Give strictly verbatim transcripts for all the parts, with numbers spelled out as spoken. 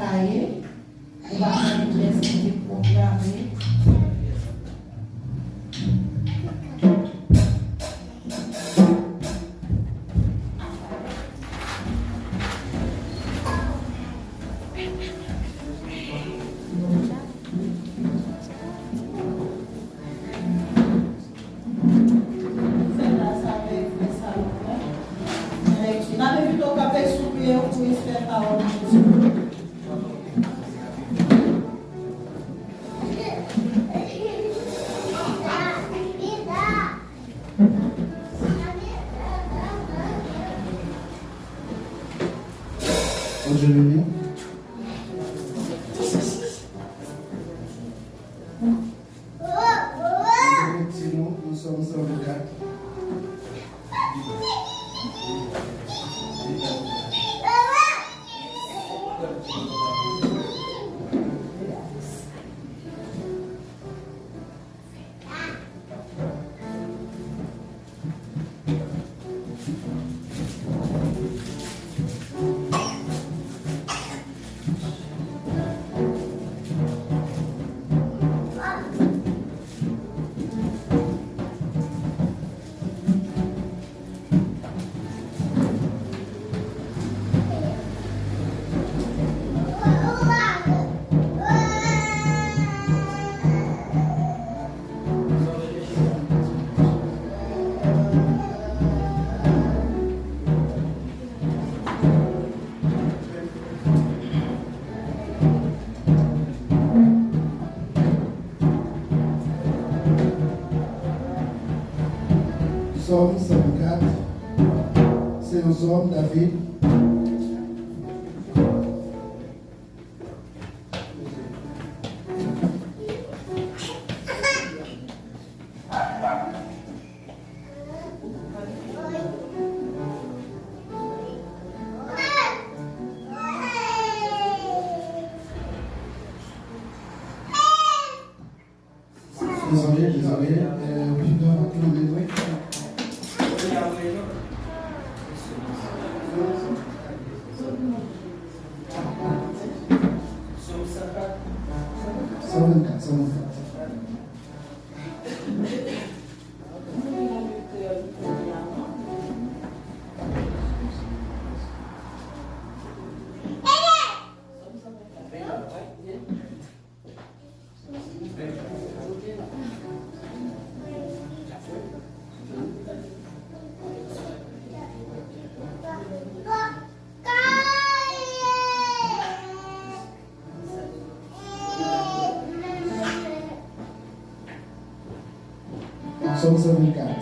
Kaye, ou pa konnen kiyès ki te pwograme. Fè gras avèk frè Salomon. N ap envite w kanpe sou pye w pou respè pawòl Bondye. Bondye beni. Bondye beni nou, nou sòm san vennkat. Sòm san kat, se yon sòm David. Dezole, dezole. Euh, Victor, pa t nan men mwen. San vennkat, san vennkat. Sòm san vennkat.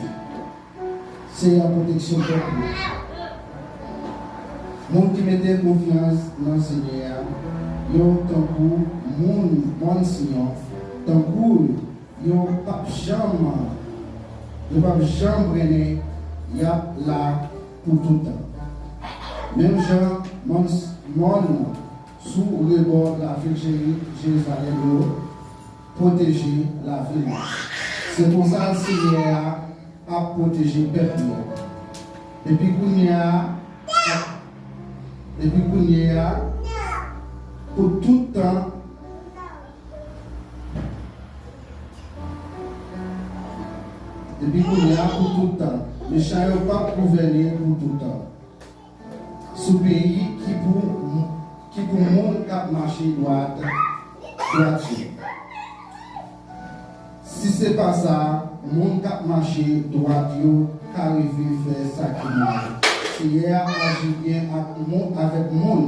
Seyè a pwoteksyon pèp li. Moun ki mete konfyans nan Senyè a, yo tankou moun mòn Siyon, tankou yo p ap janm, yo p ap janm brennen, y ap la pou tout tan. Menm jan mòn, mòn sou rebò lavil Jeri-, Jerizalèm yo pwoteje lavil la. Se konsa Senyè a ap pwoteje pèp li a. Depi kounye a, depi kounye a, pou tout tan, depi kounye a, pou tout tan, mechan yo p ap gouvène pou tout tan sou peyi ki pou, ki pou moun k ap mache dwat, dwat yo. Si se pa sa, moun k ap mache dwat yo ka rive fè sa ki mal. Seyè a aji byen ak moun, avèk moun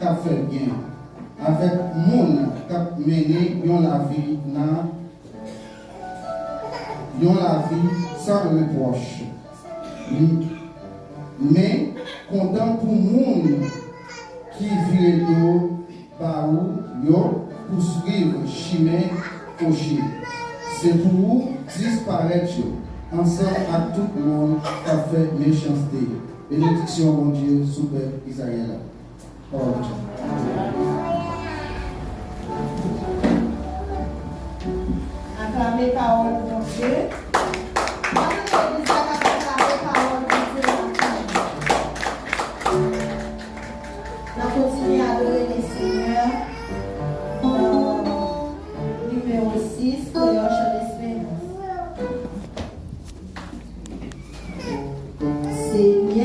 k ap fè byen, avèk moun k ap mennen yon lavi nan yon lavi san repwòch. Men, kontan pou moun ki vire do ba ou yo pou swiv chimen fòche. Se pou ou disparèt yo, ansanm ak tout moun k ap fè mechanste. Benediksyon Bondye sou pèp Izrayèl la. Pawòl Bondye. Aklame pawòl Bondye. Mande legliz la k ap aklame pawòl Bondye la. N ap kontinye adore Lesenyè. Senyè,